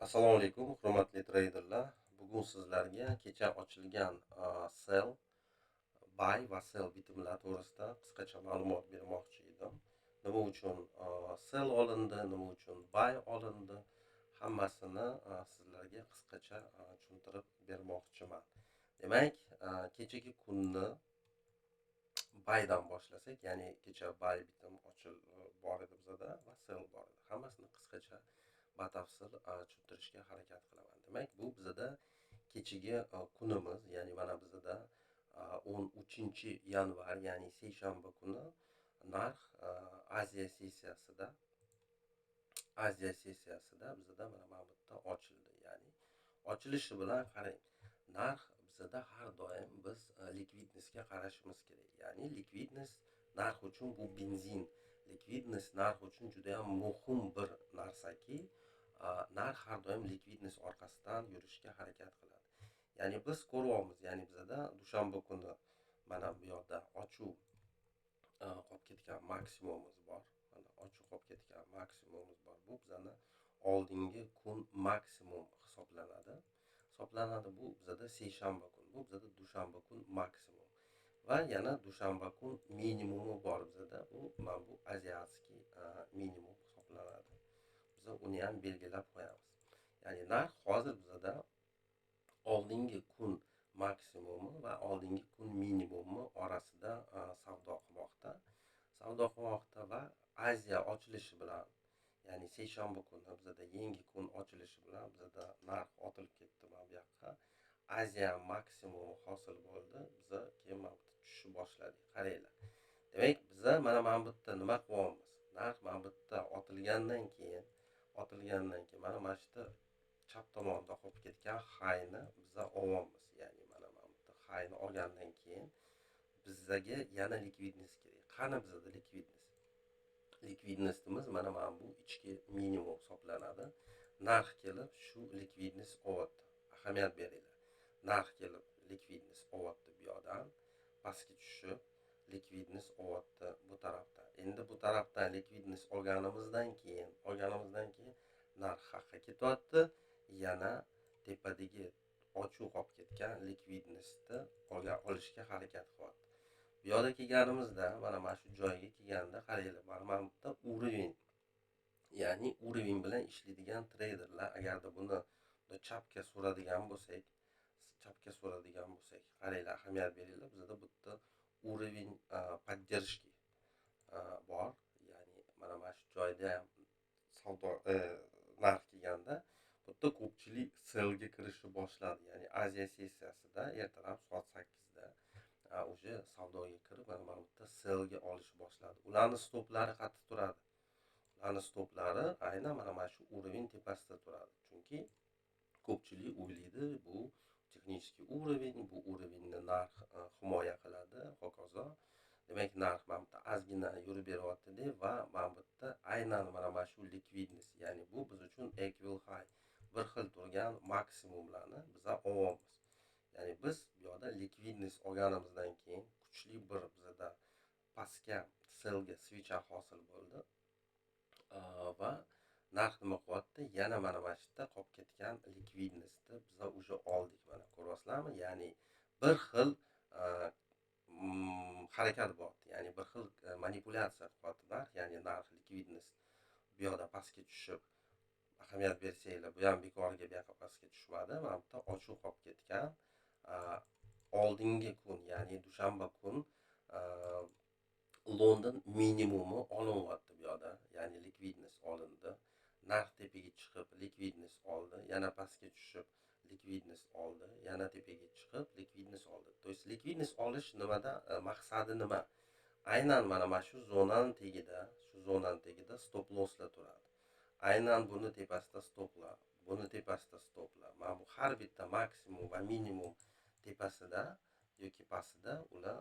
Assalomu alaykum, hurmatli treyderlar. Bugun sizlarga kecha ochilgan sell, buy va sell bitimlar to'g'risida qisqacha ma'lumot bermoqchi edim. Nima uchun sell olindi, nima uchun buy olindi, hammasini sizlarga qisqacha tushuntirib bermoqchiman. Demak, kechagi kunni buydan boshlasak, ya'ni kecha buy bitim ochil bor edi bizada va sell bor edi. Hammasini qisqacha batafsil tushuntirishga harakat qilaman. Demak, bu bizada kechagi kunimiz, ya'ni mana bizada 13-yanvar, ya'ni seshanba kuni narx Aziya sessiyasida bizada mana bu yerda ochildi. Ya'ni ochilishi bilan qarang, narx bizada har doim biz ликвидность ga qarashimiz kerak. Ya'ni ликвидность narx uchun bu benzin. Ликвидность narx uchun juda ham muhim bir narsaki, narx har doim ликвидность orqasidan yurishga harakat qiladi. Ya'ni biz ko'ryapmiz, ya'ni bizada dushanba kuni mana bu yoqda ochuv qolib ketgan maksimumimiz bor. Mana ochuv qolib ketgan maksimumimiz bor. Bu bizani oldingi kun maksimum hisoblanadi. Hisoblanadi bu bizada seshanba kun. Bu bizada dushanba kun maksimum. Va yana dushanba kun minimumi bor bizada. U mana bu азиатский minimum hisoblanadi. Biz uni ham belgilab qo'yamiz. Ya'ni narx hozir bizada oldingi kun maksimumi va oldingi kun minimumi orasida savdo qilmoqda. Savdo qilmoqda va Aziya ochilishi bilan, ya'ni seshanba kuni bizada yangi kun ochilishi bilan bizada narx otilib ketdi mana bu yoqqa. Aziya maksimumi hosil bo'ldi. Biza keyin mana bu yerda tushishni boshladik. Qaranglar. Demak, biza mana bu yerda nima qilyapmiz? Narx mana bu yerda otilgandan keyin mana shu yerda chap tomonda qolib ketgan highni biza olyapmiz. Ya'ni mana bu yerda highni olgandan keyin bizaga yana ликвидность kerak. Qani bizada ликвидность? Ликвидность imiz mana bu ichki minimum hisoblanadi. Narx kelib shu ликвидность olyapti. Ahamiyat beringlar, narx kelib ликвидность olyapti bu yoqdan, pastga tushib ликвидность olyapti bu tarafdan. Endi bu tarafdan ликвидность olganimizdan keyin narx haqqa ketyapti, yana tepadagi ochuv qolib ketgan ликвидность ni olishga harakat qilyapti. Bu yoqda kelganimizda, mana shu joyga kelganda, qaranglar, mana bu yerda уровень, ya'ni уровень bilan ishlaydigan treyderlar, agarda buni chapga so'radigan bo'lsak, qaranglar, ahamiyat beringlar, bizada bu yerda уровень поддержки bor. Ya'ni mana shu joyda ham savdo narx kelganda bu yerda ko'pchilik sellga kirishni boshladi. Ya'ni Aziya sessiyasida ertalab soat 8da уже savdoga kirib, mana bu yerda sellga olishni boshladi. Ularni stoplari qattiq turadi. Ularni stoplari aynan mana shu уровень tepasida turadi, chunki ko'pchilik o'ylaydi, bu технический уровень, bu уровень ni narx himoya qiladi, hokazo. Demak, narx mana bu yerda ozgina yurib beryaptida va mana bu yerda aynan mana shu ликвидность, ya'ni bu biz uchun equal high, bir xil turgan maksimumlarni biza olyapmiz. Ya'ni biz bu yoqda ликвидность olganimizdan keyin kuchli bir bizada pastga sellga свеча hosil bo'ldi va narx nima qilyapti? Yana mana shu yerda qolib ketgan ликвидность ni biza уже oldik. Mana ko'ryapsizlarmi? Ya'ni bir xil harakat bo'lyapti, ya'ni bir xil manipulyatsiya qilyapti narx. Ya'ni narx ликвидность bu yoqda pastga tushib, ahamiyat bersanglar, bu ham bekorga bu yoqqa pastga tushmadi. Mana bu yerda ochuv qolib ketgan oldingi kun, ya'ni dushanba kun London minimumi olinyapti bu yoqda, ya'ni ликвидность olindi. Narx tepaga chiqib ликвидность oldi, yana pastga tushib ликвидность oldi, yana tepaga chiqib ликвидность oldi. То есть ликвидность olish nimada maqsadi nima? Aynan mana shu zonani tagida, shu zonani tagida stop losslar turadi. Aynan buni tepasida stoplar, buni tepasida stoplar. Mana bu har bitta maksimum va minimum tepasida yoki pastida ular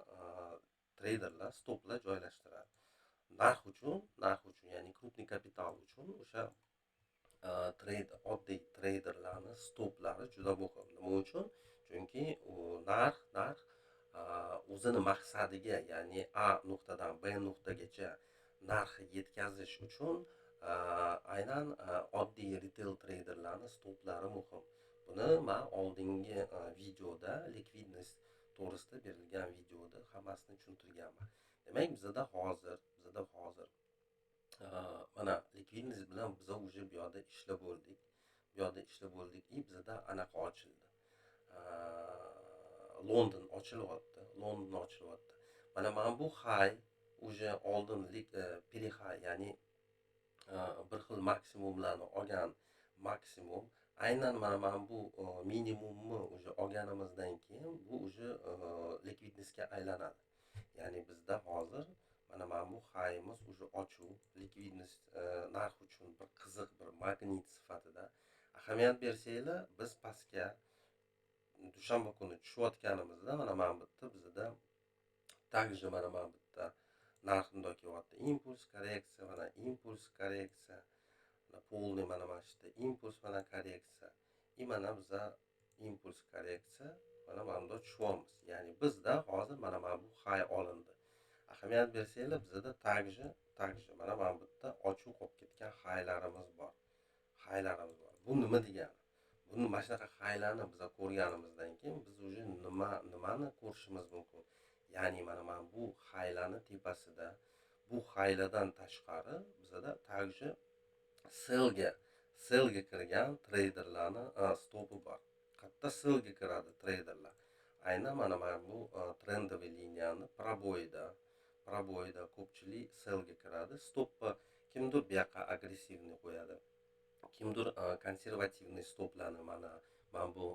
treyderlar stoplar joylashtiradi. Narx uchun, ya'ni крупный kapital uchun o'sha oddiy treyderlarni stoplari juda muhim. Nima uchun? Chunki u narx o'zini maqsadiga, ya'ni A nuqtadan B nuqtagacha narxi yetkazish uchun. Aynan oddiy retail treyderlarni stoplari muhim. Buni man oldingi videoda, ликвидность to'g'risida berilgan videoda hammasini tushuntirganman. Demak, bizada hozir mana ликвидность bilan biza уже bu yoqda ishlab bo'ldik. Bu yoqda ishlab bo'ldik и bizada anaqa ochildi. London ochilyapti. London ochilyapti. Mana bu high уже oldin перехай, ya'ni bir xil maksimumlarni olgan maksimum, aynan mana bu minimumni уже olganimizdan keyin bu уже ликвидность ga aylanadi. Ya'ni bizda hozir mana bu highimiz уже ochuv, ликвидность narx uchun bir qiziq bir magnit sifatida. Ahamiyat bersanglar, biz pastga dushanba kuni tushayotganimizda mana bu yerda bizada также mana bu yerda narx bundoq kelyapti: impuls, korreksiya, mana impuls, korreksiya, mana полный mana shu yerda impuls, mana korreksiya и mana biza impuls, korreksiya, mana bundoq tushyapmiz. Ya'ni bizda hozir mana bu high olindi. Ahamiyat bersanglar, bizada также mana bu yerda ochuv qolib ketgan highlarimiz bor, highlarimiz bor. Bu nima degani? Buni, mana shunaqa highlarni biza ko'rganimizdan keyin biz уже nimani ko'rishimiz mumkin? Ya'ni mana bu highlarni tepasida, bu highlardan tashqari bizada также sellga kirgan treyderlarni stopi bor. Qayerda sellga kiradi treyderlar? Aynan mana bu трендовый liniyani пробой ida ko'pchilik sellga kiradi. Stopni kimdir bu yoqqa агрессивный qo'yadi, kimdir консервативный stoplarni mana bu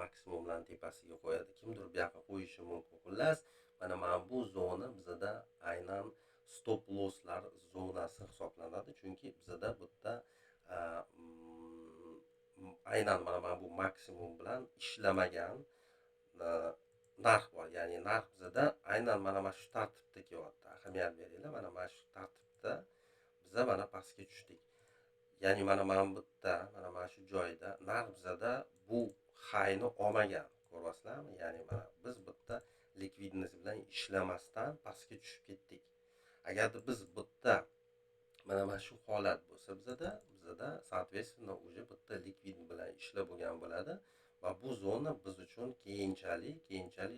maksimumlarni tepasiga qo'yadi, kimdir bu yoqqa qo'yishi mumkin. Xullas, mana bu zona bizada aynan stop losslar zonasi hisoblanadi, chunki bizada bu yerda aynan mana bu maksimum bilan ishlamagan narx bor. Ya'ni narx bizada aynan mana shu tartibda kelyapti. Ahamiyat beringlar, mana shu tartibda biza mana pastga tushdik. Ya'ni mana bu yerda, mana shu joyda narx bizada bu highni olmagan, ko'ryapsizlarmi? Ya'ni mana biz bu yerda ликвидность bilan ishlamasdan pastga tushib ketdik. Agarda biz bu yerda mana shu holat bo'lsa, bizada соответственно уже bu yerda likvid bilan ishlab bo'lgan bo'ladi va bu zona biz uchun keyinchalik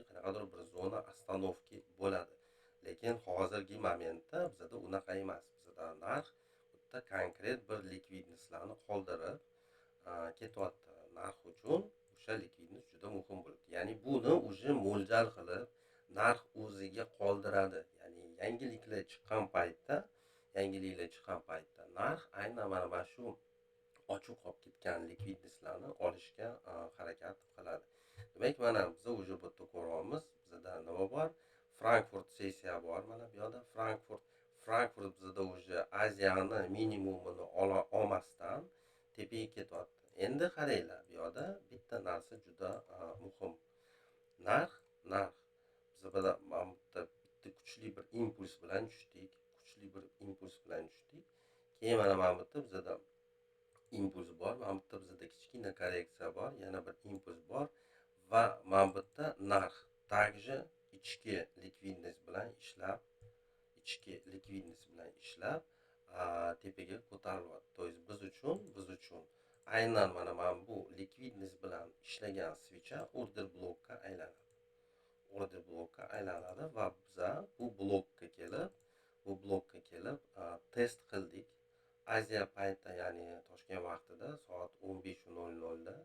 qanaqadir bir zona остановки bo'ladi. Lekin hozirgi momentda bizada unaqa emas. Bizada narx bu yerda konkret bir ликвидность larni qoldirib ketyapti. Narx uchun o'sha ликвидность juda muhim bo'ladi. Ya'ni buni уже mo'ljal qilib narx o'ziga qoldiradi. Ya'ni yangiliklar chiqqan paytda narx aynan mana shu ochiq qolib ketgan ликвидность larni olishga harakat qiladi. Demak, mana biza уже bu yerda ko'ryapmiz, bizada nima bor? Frankfurt sessiya bor. Mana bu yoqda Frankfurt bizada уже Aziyani minimumini olmasdan tepaga ketyapti. Endi qaranglar, bu yoqda bitta narsa juda muhim. Narx biza mana bu yerda bitta kuchli bir impuls bilan tushdik, kuchli bir impuls bilan tushdik. Keyin mana bu yerda bizada impuls bor, mana bu yerda bizada kichkina korreksiya bor, yana bir impuls bor va mana bu yerda narx также ichki ликвидность bilan ishlab, ichki ликвидность bilan ishlab tepaga ko'tarilyapti. То есть biz uchun aynan mana bu ликвидность bilan ishlagan свеча order blokka aylanadi, order blokka aylanadi va biza bu blokka kelib test qildik. Aziya payti, ya'ni Toshkent vaqtida soat 15:00da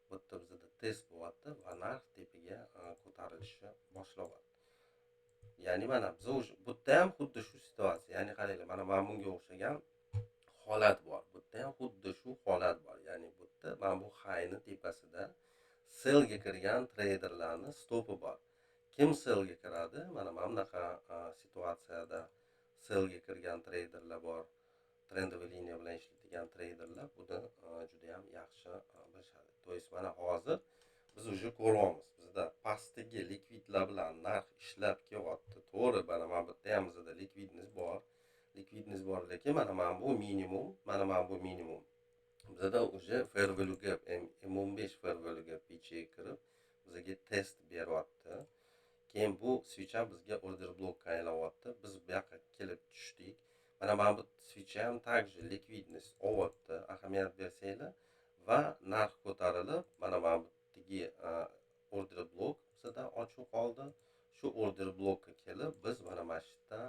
bu yerda bizada test bo'lyapti va narx tepaga ko'tarilishni boshlayapti. Ya'ni mana biz уже bu yerda ham xuddi shu situatsiya. Ya'ni qaranglar, mana bunga o'xshagan holat bor, bu yerda ham xuddi shu holat bor. Ya'ni bu yerda mana bu highni tepasida sellga kirgan treyderlarni stopi bor. Kim sellga kiradi? Mana bunaqa situatsiyada sellga kirgan treyderlar bor. Трендовый liniya bilan ishlaydigan treyderlar buni judayam yaxshi bilishadi. То есть mana hozir biz уже ko'ryapmiz, bizda pastdagi likvidlar bilan narx ishlab kelyapti. To'g'ri, mana bu yerda ham bizada ликвидность bor, ликвидность bor, lekin mana bu minimum, mana bu minimum bizada уже fair value gap, M15 fair value gap ichiga kirib bizga test beryapti. Keyin bu свеча bizga order blokka aylanyapti. Biz bu yoqqa kelib tushdik. Mana bu свеча ham также ликвидность olyapti, ahamiyat bersanglar, va narx ko'tarilib, mana bu yerdagi order blok bizada ochiq qoldi. Shu order blokka kelib, biz mana shu yerda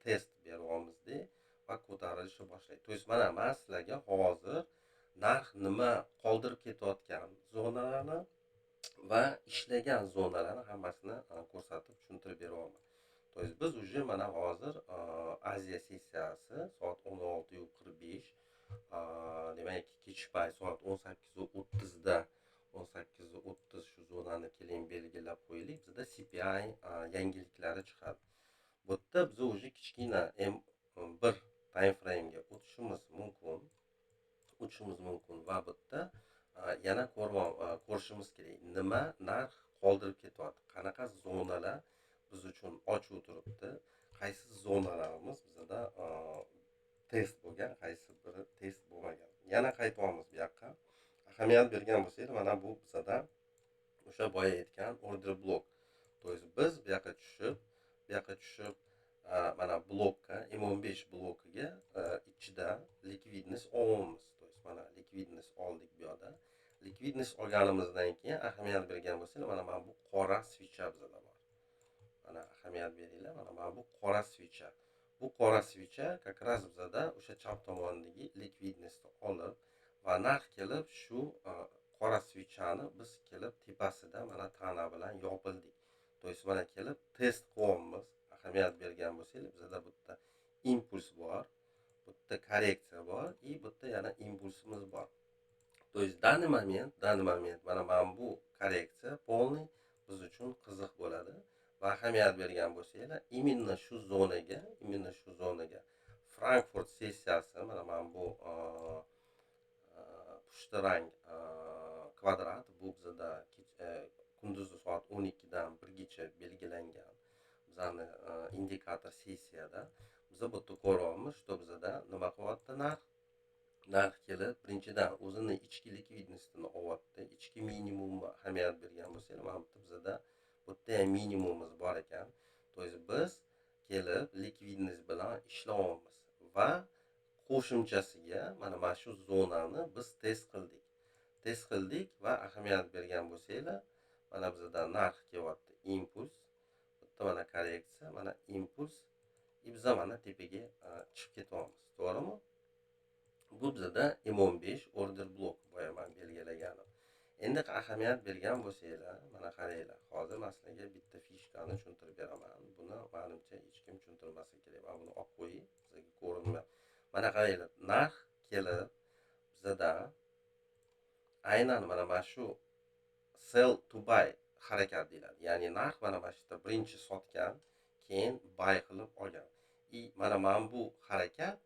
test beryapmizda va ko'tarilishni boshlaydi. То есть mana man sizlarga hozir narx nima qoldirib ketayotgan zonalarni va ishlagan zonalarni hammasini ko'rsatib, tushuntirib beryapman. То есть biz уже mana hozir Aziya sessiyasi soat 16:45, demak, kechki payt soat 18:30da, 18:30, shu zonani keling belgilab qo'yaylik. Bizada CPI yangiliklari chiqadi. Bu yerda biz уже kichkina M1 time frame'ga o'tishimiz mumkin va bu yerda yana ko'rishimiz kerak, nima narx qoldirib ketyapti, qanaqa zonalar biz uchun ochiq turibdi, qaysi zonalarimiz bizada test bo'lgan, qaysi biri test bo'lmagan. Yana qaytyapmiz bu yoqqa. Ahamiyat bergan bo'lsanglar, mana bu bizada o'sha boya aytgan order blok. То есть biz bu yoqqa tushib, mana blokka, M15 blokiga ichida ликвидность olyapmiz. То есть mana ликвидность oldik. Bu yoqda ликвидность olganimizdan keyin, ahamiyat bergan bo'lsanglar, mana bu qora свеча bizada bor. Mana, ahamiyat beringlar, mana bu qora свеча. Bu qora свеча как раз bizada o'sha chap tomondagi ликвидность ni olib va narx kelib shu qora свеча ni biz kelib tepasida mana tana bilan yopildik. То есть mana kelib test qilyapmiz. Ahamiyat bergan bo'lsanglar, bizada bu yerda impuls bor, bu yerda korreksiya bor и bu yerda yana impulsimiz bor. То есть данный момент mana bu korreksiya полный biz uchun qiziq bo'ladi va ahamiyat bergan bo'lsanglar, именно shu zonaga Frankfurt sessiyasi, mana bu pushti rang kvadrat, bu bizada kunduzi soat 12dan 1gacha belgilangan bizani indikator sessiyada. Biza bu yerda ko'ryapmiz, что bizada nima qilyapti narx? Narx kelib birinchidan o'zini ichki ликвидность ini olyapti, ichki minimumni. Ahamiyat bergan bo'lsanglar, mana bu yerda bizada, bu yerda ham minimumimiz bor ekan. То есть biz kelib ликвидность bilan ishlayapmiz va qo'shimchasiga mana shu zonani biz test qildik va ahamiyat bergan bo'lsanglar, mana bizada narx kelyapti, impuls, bu yerda mana korreksiya, mana impuls и biza mana tepaga chiqib ketyapmiz, to'g'rimi? Bu bizada M15 order blok, boya man belgilaganim. Endi ahamiyat bergan bo'lsanglar, mana qaranglar, hozir man sizlarga bitta фишка ni tushuntirib beraman. Buni manimcha hech kim tushuntirmasa kerak. Man buni olib qo'yay, bizga ko'rinmayapti. Mana qaranglar, narx kelib bizada aynan mana shu sell to buy harakat deyiladi, ya'ni narx mana shu yerda birinchi sotgan, keyin buy qilib olgan. И mana bu harakat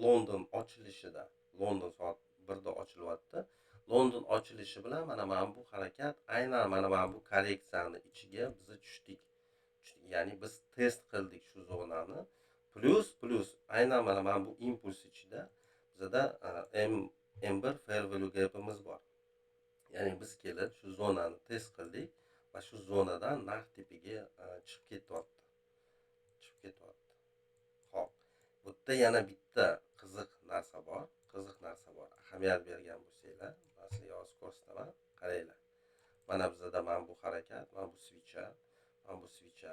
London ochilishida, London soat 1da ochilyapti, London ochilishi bilan mana bu harakat aynan mana bu korreksiyani ichiga biz tushdik, ya'ni biz test qildik shu zonani. Plyus aynan mana bu impuls ichida bizada M1 fair value gapimiz bor, ya'ni biz kelib shu zonani test qildik va shu zonadan narx tepaga chiqib ketyapti. Ho'p, bu yerda yana bitta qiziq narsa bor. Ahamiyat bergan bo'lsanglar, man sizlarga hozir ko'rsataman. Qaranglar, mana bizada mana bu harakat, mana bu свеча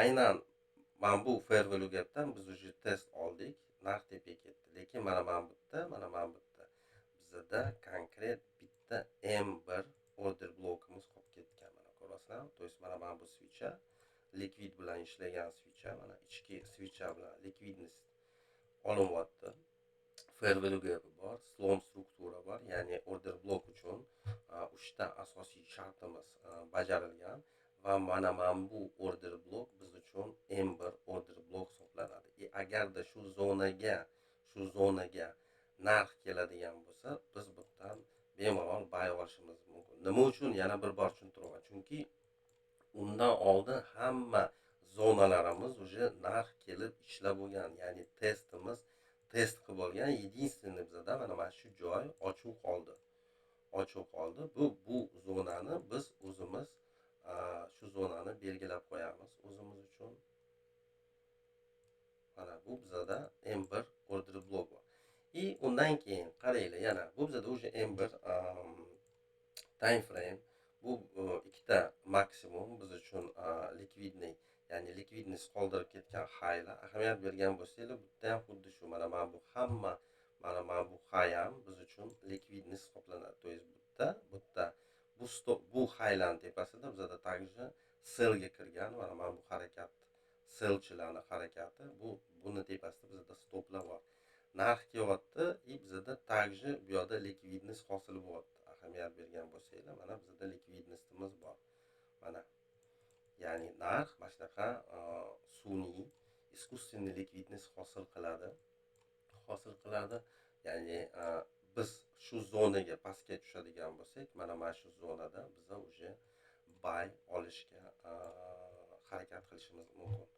aynan mana bu fair value gapdan biz уже test oldik, narx tepaga ketdi. Lekin mana bu yerda bizada konkret bitta M1 order blokimiz qolib ketgan. Mana, ko'rasizlarmi? То есть mana bu свеча likvid bilan ishlagan свеча, mana ichki свеча bilan ликвидность olinyapti, fair value gapi bor, слом struktura bor, ya'ni order blok uchun uchta asosiy shartimiz bajarilgan va mana bu order blok biz uchun M1 order blok hisoblanadi. И agarda shu zonaga narx keladigan bo'lsa, biz bu yerdan bemalol buy olishimiz mumkin. Nima uchun? Yana bir bor tushuntiraman: chunki undan oldin hamma zonalarimiz уже narx kelib ishlab bo'lgan, ya'ni testimiz test qilib bo'lgan. Единственный bizada mana shu joy ochiq qoldi. Bu zonani biz o'zimiz, shu zonani belgilab qo'yamiz o'zimiz uchun. Mana bu bizada M1 order block bor. И undan keyin qaranglar, yana bu bizada уже M1 time frame. Bu ikkita maksimum biz uchun ликвидный, ya'ni ликвидность qoldirib ketgan highlar. Ahamiyat bergan bo'lsanglar, bu yerda ham xuddi shu, mana bu hamma, mana bu high ham biz uchun ликвидность hisoblanadi. То есть bu yerda bu stop, bu highlarni tepasida bizada также sellga kirgan, mana bu harakat, sellchilarni harakati. Buni tepasida bizada stoplar bor. Narx kelyapti и bizada также bu yoqda ликвидность hosil bo'lyapti. Ahamiyat bergan bo'lsanglar, mana bizada ликвидность imiz bor, mana. Ya'ni narx mana shunaqa sun'iy, искусственный ликвидность hosil qiladi. Ya'ni biz shu zonaga pastga tushadigan bo'lsak, mana shu zonada biza уже buy olishga harakat qilishimiz mumkin.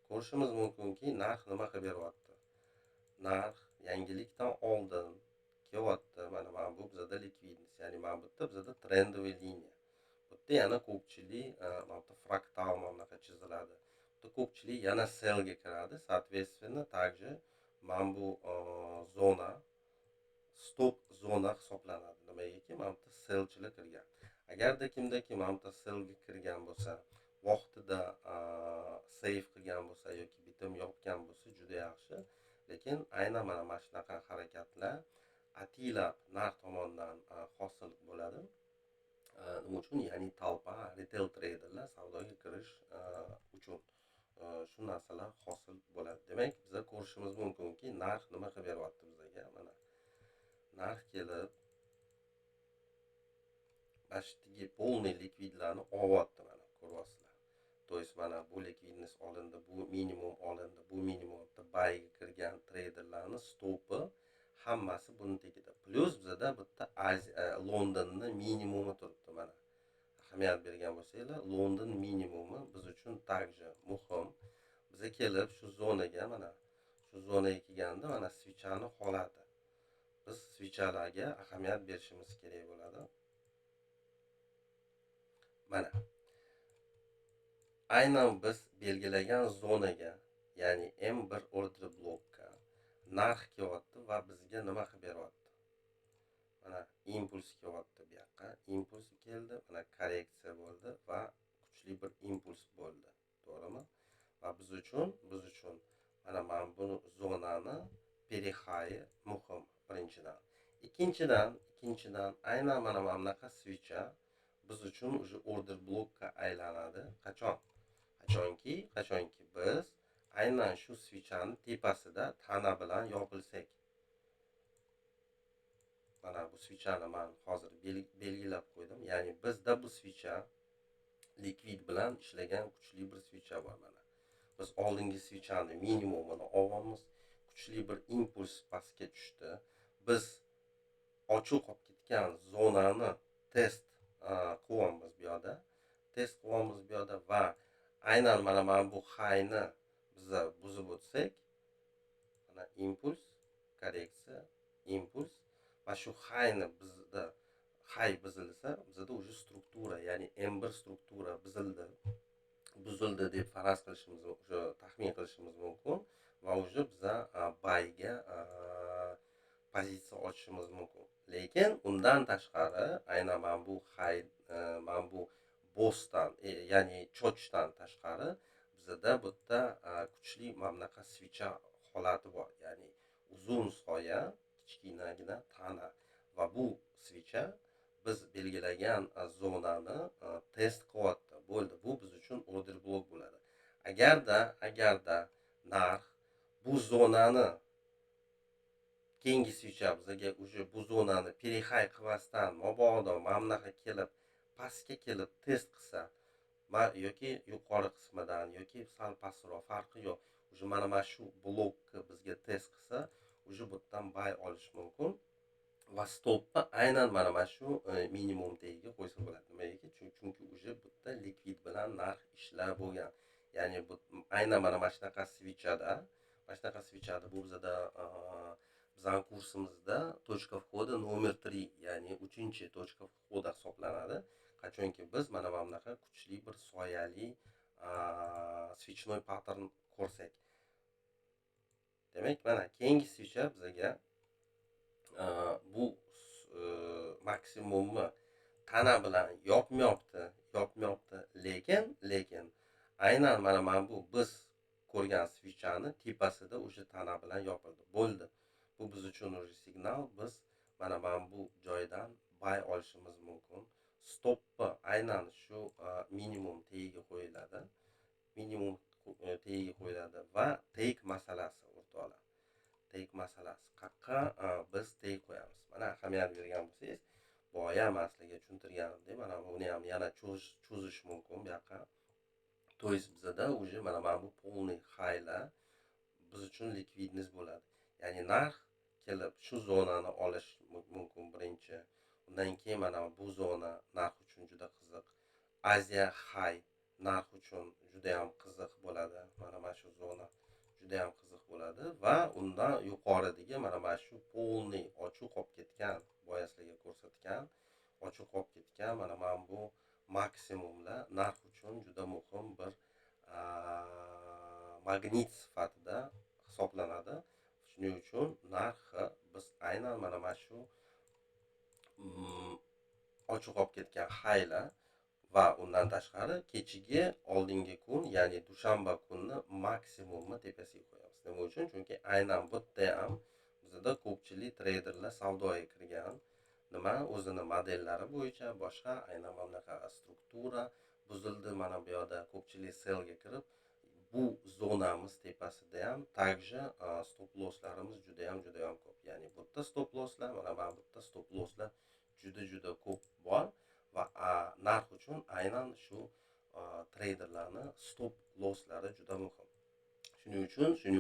Ko'rishimiz mumkinki, narx nima qilib beryapti? Narx yangilikdan oldin kelyapti. Mana bu bizada ликвидность, ya'ni mana bu yerda bizada трендовый liniya. Bu yerda yana ko'pchilik, mana bu yerda fraktal mana bunaqa chiziladi, bu yerda ko'pchilik yana sellga kiradi. Соответственно, также mana bu zona stop zona hisoblanadi. Nimagaki, mana bu yerda sellchilar kirgan. Agarda kimda kim mana bu yerda sellga kirgan bo'lsa, vaqtida save qilgan bo'lsa yoki bitim yopgan bo'lsa, juda yaxshi. Lekin aynan mana shunaqa harakatlar ataylab narx tomonidan hosil bo'ladi. Nima uchun? Ya'ni толпа, retail treyderlar savdoga kirish uchun shu narsalar hosil bo'ladi. Demak, biza ko'rishimiz mumkinki, narx nima qilib beryapti bizaga? Mana, narx kelib mana shu yerdagi полный likvidlarni olyapti, mana, ko'ryapsizlar. То есть mana bu ликвидность olindi, bu minimum olindi, bu minimum. Buyga kirgan treyderlarni stopi hammasi buni tagida. Plyus bizada bitta Londonni minimumi turibdi, mana. Ahamiyat bergan bo'lsanglar, London minimumi biz uchun также muhim. Biza kelib shu zonaga, mana shu zonaga kelganda, mana свеча ni holati, biz свеча larga ahamiyat berishimiz kerak bo'ladi. Mana aynan biz belgilagan zonaga, ya'ni M1 order blokka narx kelyapti va bizga nima qilib beryapti? Mana, impuls kelyapti, bu yoqqa impuls keldi, mana korreksiya bo'ldi va kuchli bir impuls bo'ldi, to'g'rimi? Va biz uchun mana bu zonani перехай i muhim, birinchidan. Ikkinchidan, aynan mana bunaqa свеча biz uchun уже order blokka aylanadi. Qachonki biz aynan shu свеча ni tepasida tana bilan yopilsak. Mana bu свеча ni man hozir belgilab qo'ydim. Ya'ni bizda bu свеча likvid bilan ishlagan kuchli bir свеча bor. Mana, biz oldingi свеча ni minimumini olyapmiz, kuchli bir impuls pastga tushdi, biz ochiq qolib ketgan zonani test qilyapmiz bu yoqda, test qilyapmiz bu yoqda. Va aynan mana bu highni biza buzib o'tsak, mana, impuls, korreksiya, impuls. Mana shu highni, bizda high buzilsa, bizada уже struktura, ya'ni M1 struktura buzildi deb faraz qilishimiz, o'sha taxmin qilishimiz mumkin va уже biza buyga pozitsiya ochishimiz mumkin. Lekin undan tashqari, aynan mana bu high, mana bu BOSdan, ya'ni CHoCHdan tashqari, bizada bu yerda kuchli mana bunaqa свеча holati bor, ya'ni uzun soya, kichkinagina tana. Va bu свеча biz belgilagan zonani test qilyapti. Bo'ldi, bu biz uchun order blok bo'ladi. Agarda narx bu zonani, keyingi свеча bizaga уже bu zonani перехай qilmasdan, mabodo mana bunaqa kelib, pastga kelib test qilsa yoki yuqori qismidan, yoki sal pastroq, farqi yo'q, уже mana shu blokni bizga test qilsa, уже bu yerdan buy olish mumkin va stopni aynan mana shu minimum tagiga qo'ysa bo'ladi. Nimagaki? Chunki уже bu yerda likvid bilan narx ishlab bo'lgan. Ya'ni bu aynan mana shunaqa свеча da, mana shunaqa свеча da, bu bizada, bizani kursimizda точка входа номер 3, ya'ni uchinchi точка входа hisoblanadi. Qachonki biz mana bunaqa kuchli bir soyali свечной pattern ko'rsak. Demak, mana keyingi свеча bizaga bu maksimumni tana bilan yopmayapti, lekin aynan mana bu biz ko'rgan свеча ni tepasida o'sha tana bilan yopildi. Bo'ldi. Bu biz uchun уже signal. Biz mana bu joydan buy olishimiz mumkin. Stopni aynan shu minimum tagiga qo'yiladi. Minimum tagiga qo'yiladi va take masalasi, o'rtoqlar. Take masalasi. Qayerqa biz take qo'yamiz? Mana ahamiyat bergan bo'lsangiz, boya man sizlarga tushuntirganimdek, mana buni ham yana cho'zish mumkin bu yoqqa. То есть bizada уже mana bu полный highlar biz uchun ликвидность bo'ladi. Ya'ni narx kelib shu zonani olish mumkin birinchi. Undan keyin mana bu zona narx uchun juda qiziq. Aziya high narx uchun juda ham qiziq bo'ladi. Mana shu zona juda ham qiziq bo'ladi va undan yuqoridagi mana shu полный ochiq qolib ketgan, boya sizlarga ko'rsatgan ochiq qolib ketgan mana bu maksimumlar narx uchun juda muhim bir magnit sifatida hisoblanadi. Shuning uchun narxi biz aynan mana shu ochiq qolib ketgan highlar va undan tashqari kechagi oldingi kun, ya'ni dushanba kunni maksimumni tepasiga qo'yamiz. Nima uchun? Chunki aynan bu yerda ham bizda ko'pchilik treyderlar savdoga kirgan. Nima, o'zini modellari bo'yicha boshqa, aynan mana bunaqa struktura buzildi. Mana bu yoqda ko'pchilik sellga kirib, bu zonamiz tepasida ham также stop losslarimiz juda ham ko'p. Ya'ni bu yerda stop losslar, mana bu yerda stop losslar juda ko'p bor va narx uchun aynan shu treyderlarni stop losslari juda muhim. Shuning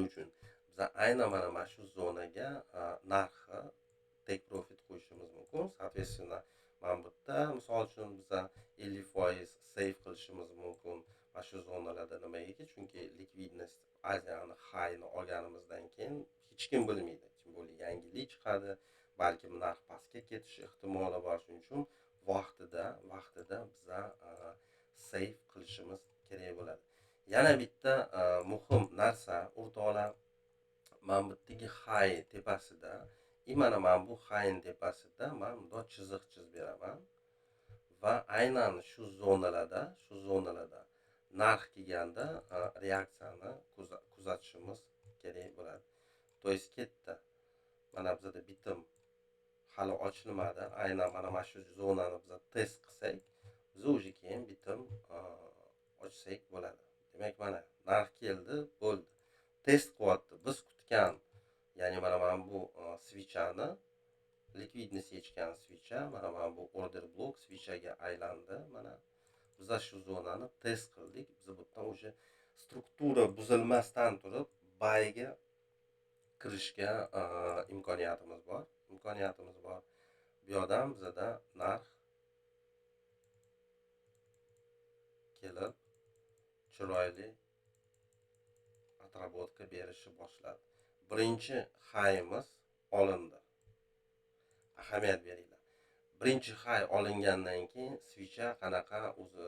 uchun biz aynan mana shu zonaga narxi take profit qo'yishimiz mumkin. Соответственно, mana bu yerda misol uchun biza 50% save qilishimiz mumkin mana shu zonalarda. Nimagaki? Chunki ликвидность Aziyani highni olganimizdan keyin hech kim bilmaydi. Тем более yangilik chiqadi, balkim narx pastga ketish ehtimoli bor. Shuning uchun vaqtida biza save qilishimiz kerak bo'ladi. Yana bitta muhim narsa, o'rtoqlar, mana bu yerdagi high tepasida, и mana bu highni tepasida man bundoq chiziq chizib beraman va aynan shu zonalarda narx kelganda reaksiyani kuzatishimiz kerak bo'ladi. То есть ketdi. Mana bizada bitim hali ochilmadi. Aynan mana shu zonani biz test qilsak, biz уже keyin bitim ochsak bo'ladi. Demak, mana narx keldi, bo'ldi. Test qilyapti. Biz kutgan, ya'ni mana bu свеча ni, ликвидность yechgan свеча, mana bu order block свеча ga aylandi. Mana biza shu zonani test qildik. Biz bu yerdan уже struktura buzilmasdan turib buyga kirishga imkoniyatimiz bor. Imkoniyatimiz bor. Bu yoqdan bizada narx kelib chiroyli отработка berishni boshladi. Birinchi highimiz olindi. Ahamiyat beringlar. Birinchi high olingandan keyin свеча qanaqa o'zi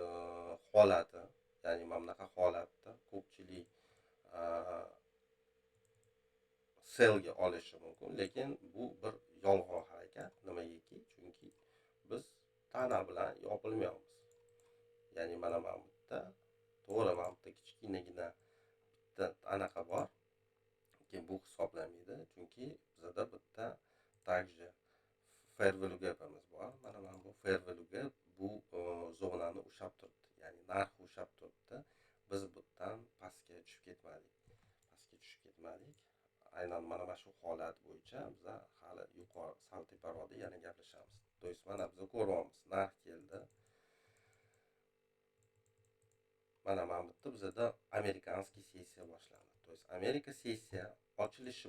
holati, ya'ni mana bunaqa holatda ko'pchilik sellga olishi mumkin, lekin bu bir yolg'on harakat. Nimagaki? Chunki biz tana bilan yopilmayapmiz. Ya'ni mana bu yerda to'g'ri, mana bu yerda kichkinagina bitta anaqa bor, lekin bu hisoblanmaydi, chunki bizada bitta также fair value gapimiz bor. Mana bu fair value gap bu zonani ushlab turibdi, ya'ni narx ushlab turibdi. Biz bu yerdan pastga tushib ketmadik. Pastga tushib ketmadik. Aynan mana shu holat bo'yicha biza hali yuqori sal teparoqda yana gaplashamiz. То есть mana biz ko'ryapmiz, narx keldi. Mana bu yerda bizada amerikanskiy sessiya boshlandi. То есть Amerika sessiya ochilishi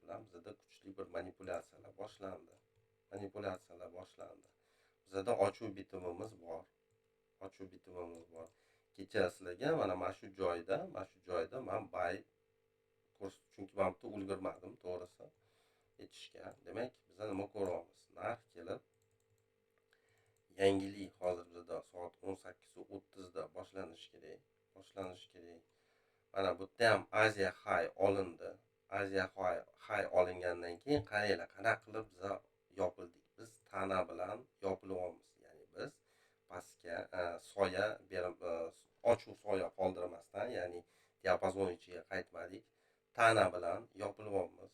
bilan bizada kuchli bir manipulyatsiyalar boshlandi. Manipulyatsiyalar boshlandi. Bizada ochuv bitimimiz bor. Ochuv bitimimiz bor. Kecha sizlarga mana shu joyda men buy chunki men bu ulgurmadim, to'g'risi aytishga. Demak, biz nima ko'ryapmiz? Narx kelib yangilik hozir bizda soat 18:30 da boshlanishi kerak. Boshlanishi kerak. Mana bu yerda ham Aziya high olindi. Aziya high olingandan keyin qaranglar, qanaqa qilib biza yopildik. Biz tana bilan yopilyapmiz, ya'ni biz pastga soya berib, ochiq soya qoldirmasdan, ya'ni diapazon ichiga qaytmadik, tana bilan yopilyapmiz,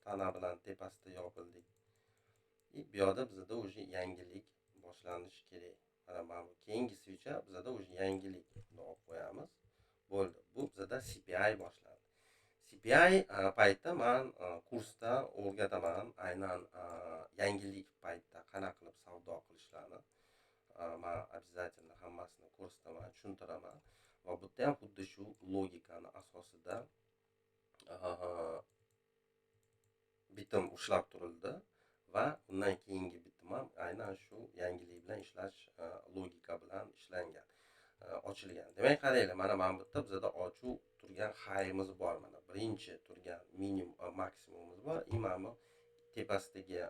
tana bilan tepasida yopildik. И bu yoqda bizada уже yangilik boshlanishi kerak. Mana bu keyingi свеча bizada уже yangilik. Buni olib qo'yamiz, bo'ldi. Bu bizada CPI boshlandi. CPI paytda man kursda o'rgataman aynan yangilik paytda qanaqa qilib savdo qilishlarni. Man обязательно hammasini ko'rsataman, tushuntiraman. Va bu yerda ham xuddi shu logikani asosida bitim ushlab turildi va undan keyingi bitim ham aynan shu yangilik bilan ishlash logika bilan ishlangan, ochilgan. Demak, qaranglar, mana bu yerda bizada ochuv turgan highimiz bor, mana birinchi turgan minimum, maksimumimiz bor. И mana bu tepasidagi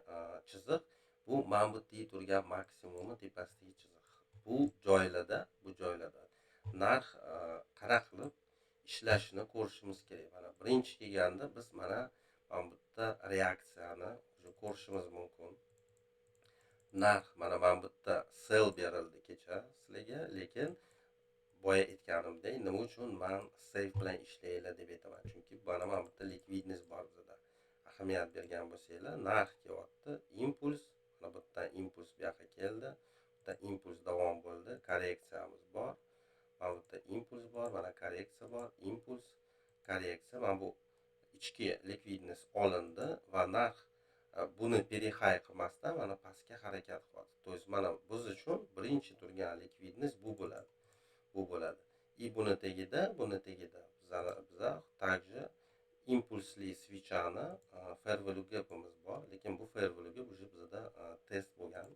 chiziq, bu mana bu yerda turgan maksimumi tepasidagi chiziq. Bu joylarda narx qanaqa qilib ishlashini ko'rishimiz kerak. Mana birinchi kelganda biz mana bu yerda reaksiyani уже ko'rishimiz mumkin. Narx mana bu yerda sell berildi kecha sizlarga, lekin boya aytganimdek, nima uchun man safe bilan ishlanglar deb aytaman? Chunki mana bu yerda ликвидность bor bizada. Ahamiyat bergan bo'lsanglar, narx kelyapti, impuls, mana bu yerdan impuls bu yoqqa keldi, bu yerda impuls davom bo'ldi, korreksiyamiz bor, mana bu yerda impuls bor, mana korreksiya bor, impuls, korreksiya. Mana bu ichki ликвидность olindi va narx buni перехай qilmasdan mana pastga harakat qilyapti. То есть mana biz uchun birinchi turgan ликвидность bu bo'ladi, bu bo'ladi. И buni tagida biza также impulsli свеча ni fair value gapimiz bor, lekin bu fair value gap уже bizada test bo'lgan.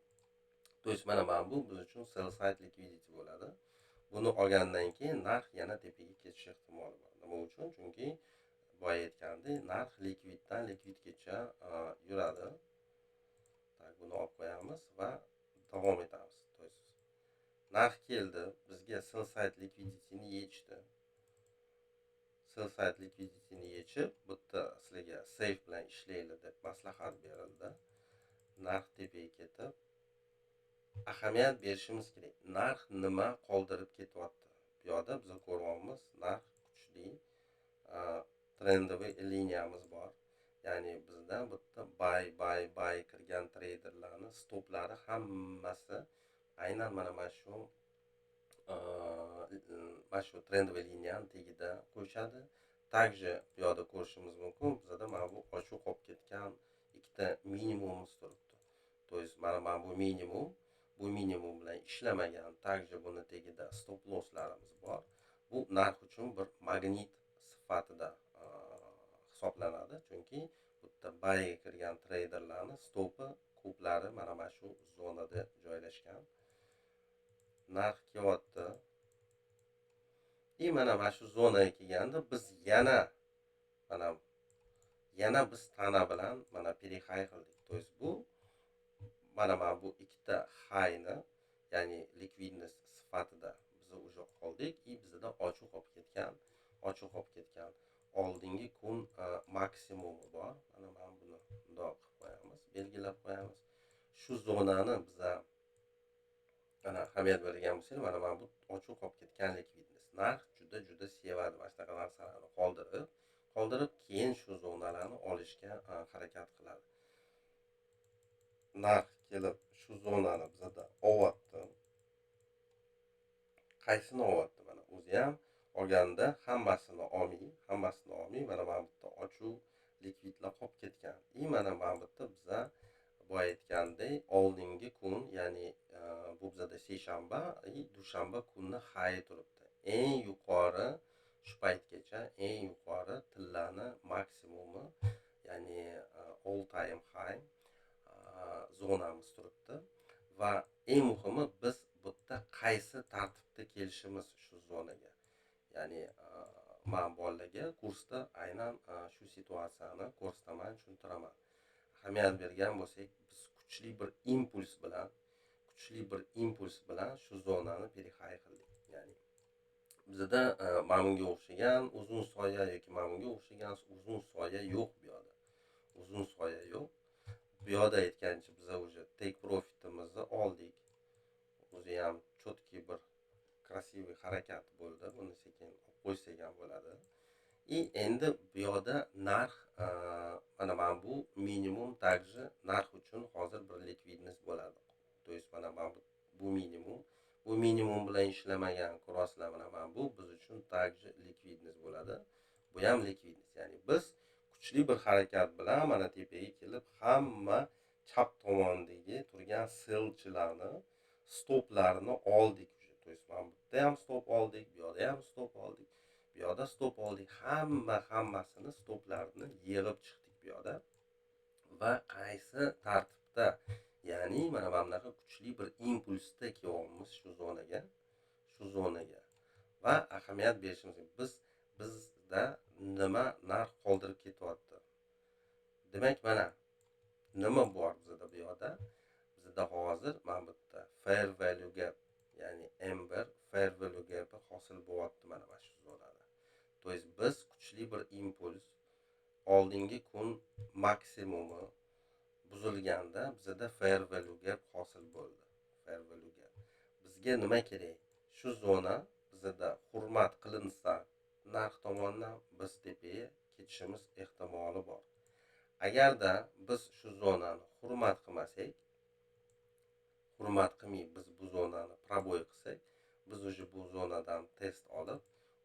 То есть mana bu biz uchun sell side liquidity bo'ladi. Buni olgandan keyin narx yana tepaga ketish ehtimoli bor. Nima uchun? Chunki boya aytgandek, narx likviddan likvidgacha yuradi. Так, buni olib qo'yamiz va davom etamiz. То есть narx keldi, bizga sell side liquidityni yechdi. Sell side liquidityni yechib, bu yerda sizlarga safe bilan ishlanglar deb maslahat berildi. Narx tepaga ketib, ahamiyat berishimiz kerak, narx nima qoldirib ketyapti. Bu yoqda biz ko'ryapmiz, narx kuchli трендовый liniyamiz bor, ya'ni bizda bu yerda buy, buy, buy kirgan treyderlarni stoplari hammasi aynan mana shu трендовый liniyani tagida qo'yishadi. Также bu yoqda ko'rishimiz mumkin, bizada mana bu ochiq qolib ketgan ikkita minimumimiz turibdi. То есть mana bu minimum, bu minimum bilan ishlamagan. Также buni tagida stop losslarimiz bor. Bu narx uchun bir magnit sifatida hisoblanadi, chunki bu yerda buyga kirgan treyderlarni stopi ko'plari mana shu zonada joylashgan. Narx kelyapti и mana shu zonaga kelganda biz yana mana yana biz tana bilan mana перехай qildik. То есть bu mana bu ikkita highni, ya'ni ликвидность sifatida biz уже oldik. И bizada ochiq qolib ketgan oldingi kun maksimumi bor. Mana buni bundoq qilib qo'yamiz, belgilab qo'yamiz shu zonani. Biza mana ahamiyat bergan bo'lsanglar, mana bu ochiq qolib ketgan ликвидность. Narx juda juda sevadi mana shunaqa narsalarni qoldirib, keyin shu zonalarni olishga harakat qiladi. Narx kelib shu zonani bizada olyapti. Qaysini olyapti? Mana o'zi ham olganda hammasini olmay, mana bu yerda ochuv likvidlar qolib ketgan. И mana bu yerda biza boya aytgandek, oldingi kun, ya'ni bu bizada seshanba и dushanba kunni high turibdi, eng yuqori, shu paytgacha eng yuqori tillani maksimumi, ya'ni all time high zonamiz turibdi. Va eng muhimi, biz bu yerda qaysi tartibda kelishimiz shu zonaga. Ya'ni man bolalarga kursda aynan shu situatsiyani ko'rsataman, tushuntiraman. Ahamiyat bergan bo'lsak, biz kuchli bir impuls bilan shu zonani перехай qildik, ya'ni Bizda mana bunga o'xshagan uzun soya yoki mana bunga o'xshagan uzun soya yo'q bu yoqda. Uzun soya yo'q. Bu yoqda aytgancha biz уже take profitimizni oldik. O'zi ham чёткий bir красивый harakat bo'ldi. Buni sekin olib qo'ysak ham bo'ladi. И endi bu yoqda narx mana bu minimum также narx uchun hozir bir ликвидность bo'ladi. То есть mana bu minimum, bu minimum bilan ishlamagan ko'rasizlar, mana bu biz uchun также ликвидность bo'ladi. Bu ham ликвидность, ya'ni biz kuchli bir harakat bilan mana tepaga kelib hamma chap tomondagi turgan sellchilarni stoplarini oldik. То есть mana bu yerda ham stop oldik, bu yoqda ham stop oldik, bu yoqda stop oldik, hammasini stoplarini yig'ib chiqdik bu yoqda. Va qaysi tartibda, ya'ni mana bunaqa kuchli bir impulsda kelyapmiz shu zonaga, shu zonaga. Va ahamiyat berishimiz kerak. Bizda nima narx qoldirib ketyapti. Demak, mana nima bor bizda bu yoqda? Bizda hozir mana bu yerda fair value gap, ya'ni M1 fair value gap hosil bo'lyapti mana shu zonada. То есть biz kuchli bir impuls oldingi kun maksimumi buzilganda bizda fair value gap hosil bo'ldi. Fair value gap. Bizga nima kerak? Shu zona bizda hurmat qilinsa narx tomonidan biz tepaga ketishimiz ehtimoli bor. Agarda biz shu zonani hurmat qilmasak, hurmat qilmay biz bu zonani пробой qilsak, biz уже bu zonadan test olib,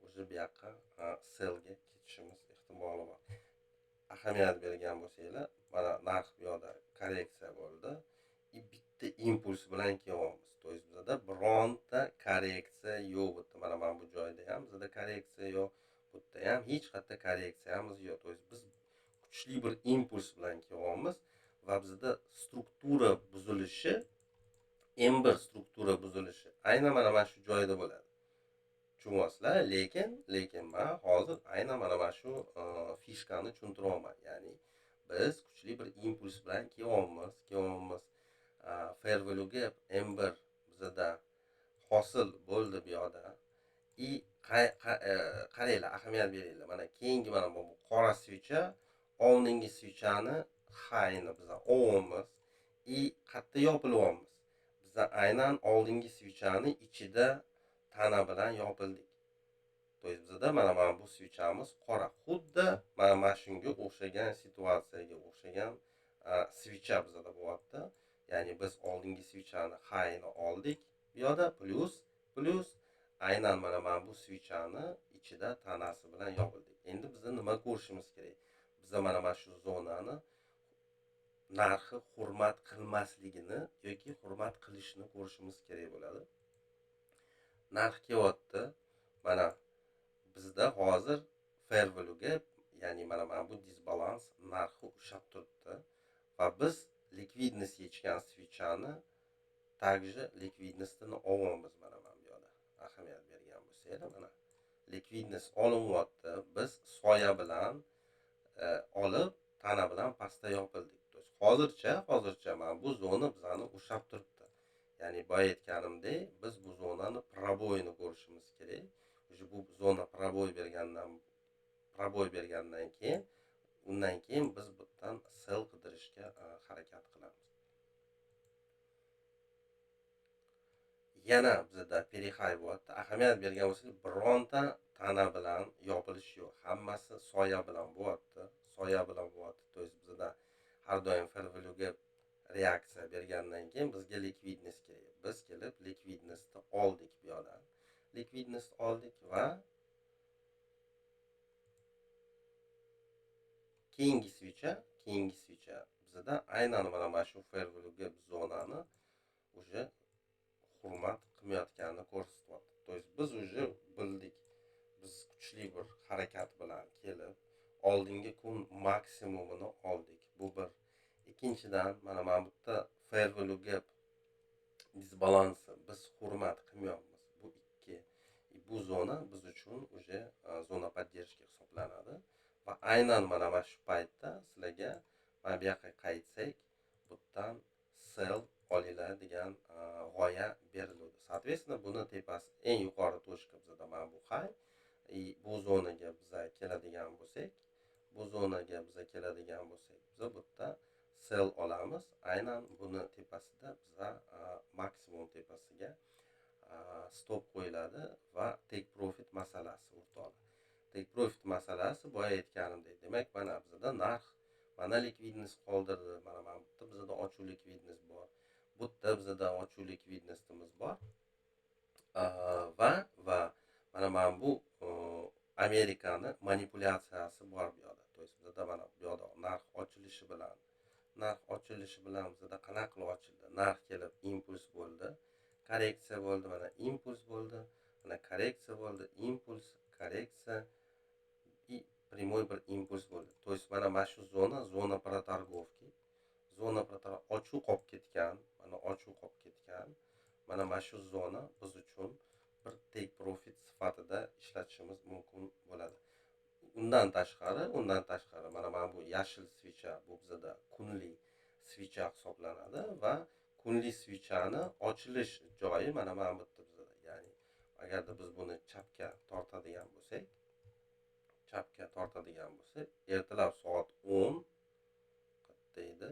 уже bu yoqqa sellga ketishimiz ehtimoli bor. Ahamiyat bergan bo'lsanglar, mana narx bu yoqda korreksiya bo'ldi. И bitta impuls bilan kelyapmiz. То есть bizda bironta korreksiya yo'q bu yerda. Mana bu joyda ham bizda korreksiya yo'q. Bu yerda ham hech qayerda korreksiyamiz yo'q. То есть biz kuchli bir impuls bilan kelyapmiz va bizda struktura buzilishi, M1 struktura buzilishi aynan mana shu joyda bo'ladi. Tushunyapsizlar? Lekin men hozir aynan mana shu фишка ni tushuntiryapman. Ya'ni biz kuchli bir impuls bilan kelyapmiz. Fair value gap M1 bizda hosil bo'ldi bu yoqda. И qaranglar, ahamiyat beringlar. Mana keyingi mana bu qora свеча, oldingi свеча ni highni biz olyapmiz и qayerda yopilyapmiz? Biz aynan oldingi свеча ni ichida tana bilan yopildik. То есть bizda mana bu свеча miz qora, xuddi mana shunga o'xshagan situatsiyaga o'xshagan свеча bizada bo'lyapti. Ya'ni biz oldingi свеча ni highni oldik bu yoqda, plyus aynan mana bu свеча ni ichida tanasi bilan yopildik. Endi biz nima ko'rishimiz kerak? Biza mana shu zonani narxi hurmat qilmasligini yoki hurmat qilishini ko'rishimiz kerak bo'ladi. Narx kelyapti. Mana bizda hozir fair value gap, ya'ni mana bu disbalans narxi ushlab turibdi va biz ликвидность yechgan свеча ni также ликвидность ini olyapmiz mana bu yoqda. Ahamiyat bergan bo'lsanglar, mana ликвидность olinyapti. Biz soya bilan olib, tana bilan pastda yopildik. То есть hozircha mana bu zona bizani ushlab turibdi. Ya'ni boya aytganimdek, biz bu zonani пробой ini ko'rishimiz kerak. Уже bu zona пробой bergandan keyin, undan keyin biz bu yerdan sell qidirishga harakat qilamiz. Yana bizda перехай bo'lyapti. Ahamiyat bergan bo'lsangiz, bironta tana bilan yopilish yo'q. Hammasi soya bilan bo'lyapti. Soya bilan bo'lyapti. То есть bizda har doim fair value gap reaksiya bergandan keyin bizga ликвидность kerak. Biz kelib ликвидность ni oldik bu yoqdan. Ликвидность oldik va keyingi свеча bizda aynan mana shu fair value gap zonani уже hurmat qilmayotganini ko'rsatyapti. То есть biz уже bildik. Biz kuchli bir harakat bilan kelib oldingi kun maksimumini oldik. Bu bir. Ikkinchidan, mana bu yerda fair value gap disbalansi biz hurmat qilmayapmiz. Bu ikki. Bu zona biz uchun уже zona поддержки hisoblanadi. Va aynan mana shu paytda sizlarga mana bu yoqqa qaytsak, bu yerdan sell olinglar degan g'oya beriladi. Соответственно, buni tepasi eng yuqori tochka bizada mana bu high. Bu zonaga biza keladigan bo'lsak, biza bu yerda sell olamiz. Aynan buni tepasida biza maksimum tepasiga stop qo'yiladi va take profit masalasi o'rtoqlar. Take profit masalasi boya aytganimdek, demak mana bizada narx mana likvidnost qoldirdi. Mana bu yerda bizada ochuv likvidnost bor. Bu yerda bizada ochuv likvidnostimiz bor. Va mana bu Amerikani manipulyatsiyasi bor bu yoqda. To есть bizada mana bu yoqda narx ochilishi bilan bizada qanaqa qilib ochildi? Narx kelib impuls bo'ldi, korreksiya bo'ldi, mana impuls bo'ldi, mana korreksiya bo'ldi, impuls, korreksiya и прямой bir impuls bo'ldi. То есть mana shu zona, zona protorgovki, zona ochuv qolib ketgan, mana ochuv qolib ketgan. Mana shu zona biz uchun bir take profit sifatida ishlatishimiz mumkin bo'ladi. Undan tashqari mana bu yashil svicha, bu bizada kunlik svicha hisoblanadi va kunlik svichani ochilish joyi mana bu yerda bizada. Ya'ni agarda biz buni chapga tortadigan bo'lsak, ertalab soat 10 qayerda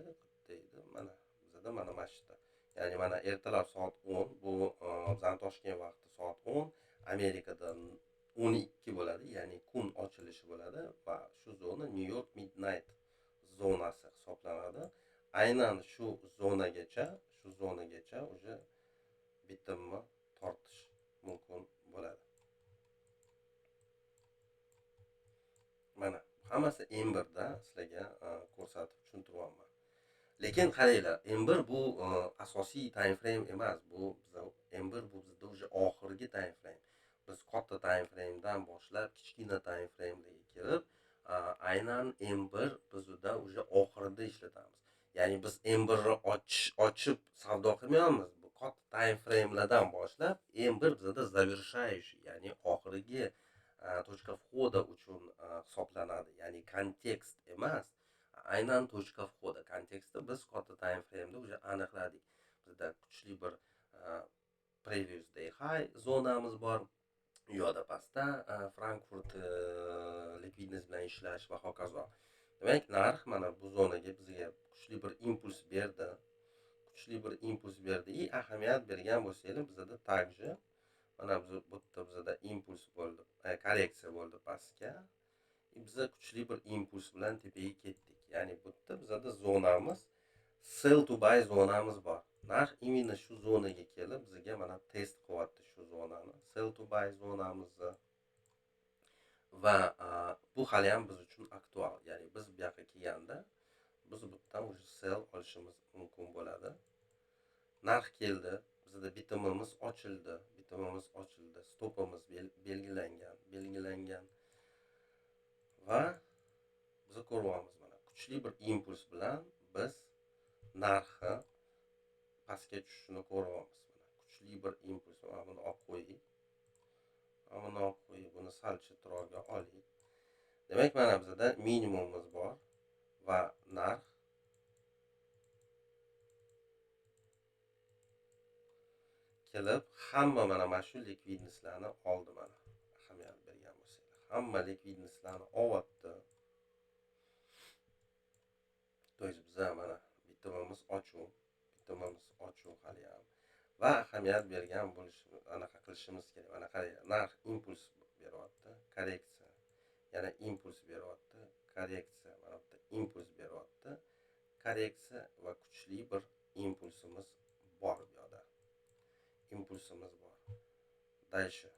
edi? Mana bizada mana shu yerda. Ya'ni mana ertalab soat 10, bu bizning Toshkent vaqti soat 10, Amerikada 12 bo'ladi, ya'ni kun ochilishi bo'ladi va shu zona New York Midnight zonasi hisoblanadi. Aynan shu zonagacha уже bitimni tortish mumkin bo'ladi. Mana hammasi M1 da sizlarga ko'rsatib tushuntiryapman. Lekin qaranglar, M1 bu asosiy time frame emas, bu bizda M1 bu bizda уже oxirgi time frame. Biz katta time frame'dan boshlab kichkina time frame'ga kirib, aynan M1 bizda уже oxirida ishlatamiz. Ya'ni biz M1 ni ochib savdo qilmaymiz. Bu katta time frame'lardan boshlab M1 bizda завершающий, ya'ni oxirgi точка входа uchun hisoblanadi. Ya'ni kontekst emas, aynan точка входа. Kontekstda biz katta time frame'da уже aniqladik. Bizda kuchli bir previous day high zonamiz bor. U yoqda pastda Frankfurt likvidnost bilan ishlash va hokazo. Demak, narx mana bu zonaga bizga kuchli bir impuls berdi. И ahamiyat bergan bo'lsanglar, bizada также mana bu yerda bizada impuls bo'ldi, korreksiya bo'ldi pastga. Biza kuchli bir impuls bilan tepaga ketdik. Ya'ni bu yerda bizada zonamiz sell to buy zonamiz bor. Narx именно shu zonaga kelib bizga mana test qilyapti shu zonani, sell to buy zonamizni. Va bu hali ham biz uchun aktual. Ya'ni biz bu yoqqa kelganda biz bu yerdan уже sell olishimiz mumkin bo'ladi. Narx keldi, bizda bitimimiz ochildi, stopimiz belgilangan. Va biz ko'ryapmiz mana kuchli bir impuls bilan biz narxi pastga tushishini ko'ryapmiz. Mana kuchli bir impuls, mana buni olib qo'ydik. Buni sal chetroqga olaylik. Demak, mana bizda minimumimiz bor va narx kelib hamma mana shu likvidnostlarni oldi mana. Ahamiyat bergan bo'lsanglar, hamma likvidnostlarni olyapti. То есть biza mana bitimimiz ochuv hali ham. Va ahamiyat bergan bo'lish, anaqa qilishimiz kerak. Mana qarang, narx impuls beryapti, korreksiya, yana impuls beryapti, korreksiya, mana bu yerda impuls beryapti, korreksiya va kuchli bir impulsimiz bor bu yoqda. Impulsimiz bor. Дальше.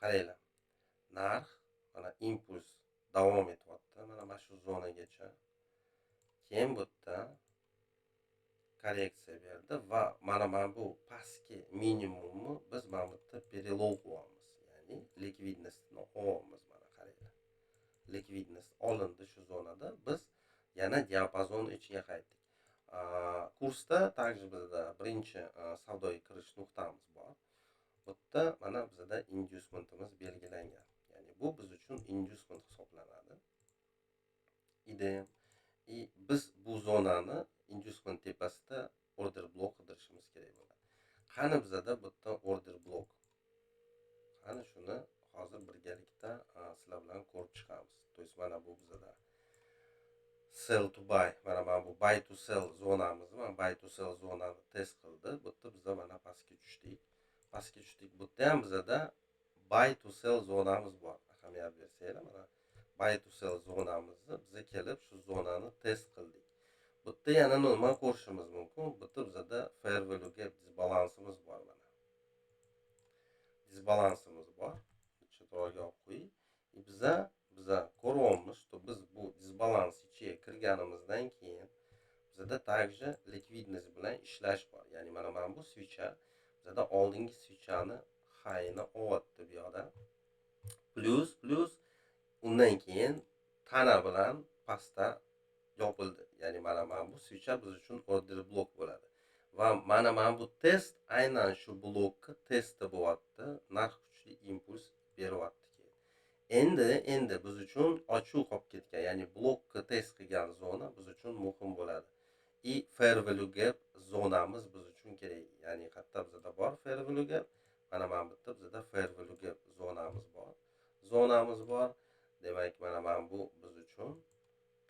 Qaranglar, narx mana impuls davom etyapti mana shu zonagacha. Keyin bu yerda korreksiya berdi va mana bu pastki minimumni biz mana bu yerda perelov qilyapmiz. Ya'ni likvidnostni olyapmiz mana qaranglar. Likvidnost olindi shu zonada. Biz yana diapazon ichiga qaytdik. Kursda также bizda birinchi savdoga kirish nuqtamiz bor. Bu yerda mana bizda inducementimiz belgilangan. IDM. И biz bu zonani inducement tepasida order blok qidirishimiz kerak bo'ladi. Qani bizada bu yerda order blok? Qani shuni hozir birgalikda sizlar bilan ko'rib chiqamiz. То есть mana bu bizada sell to buy, mana bu buy to sell zonamiz, mana buy to sell zonani test qildi. Bu yerda biza mana pastga tushdik. Pastga tushdik. Bu yerda ham bizada buy to sell zonamiz bor. Ahamiyat bersanglar, mana buy to sell zonamizni biza kelib shu zonani test qildik. Bu yerda yana nima ko'rishimiz mumkin? Bu yerda bizada fair value gap disbalansimiz bor mana. Disbalansimiz bor. Chetroqga olib qo'ying. Biza ko'ryapmiz, что biz bu disbalans ichiga kirganimizdan keyin bizada также ликвидность bilan ishlash bor. Ya'ni mana bu свеча bizada oldingi свеча ni high'ini olyapti bu yoqda. Plus undan keyin tana bilan pastda yopildi. Ya'ni mana bu свеча biz uchun order blok bo'ladi. Va mana bu test aynan shu blokka testi bo'lyapti. Narx kuchli impuls beryapti keyin. Endi biz uchun ochiq qolib ketgan, ya'ni blokka test qilgan zona biz uchun muhim bo'ladi. И fair value gap zonamiz biz uchun kerak. Ya'ni qayerda bizada bor fair value gap? Mana bu yerda bizada fair value gap zonamiz bor. Zonamiz bor. Demak, mana bu biz uchun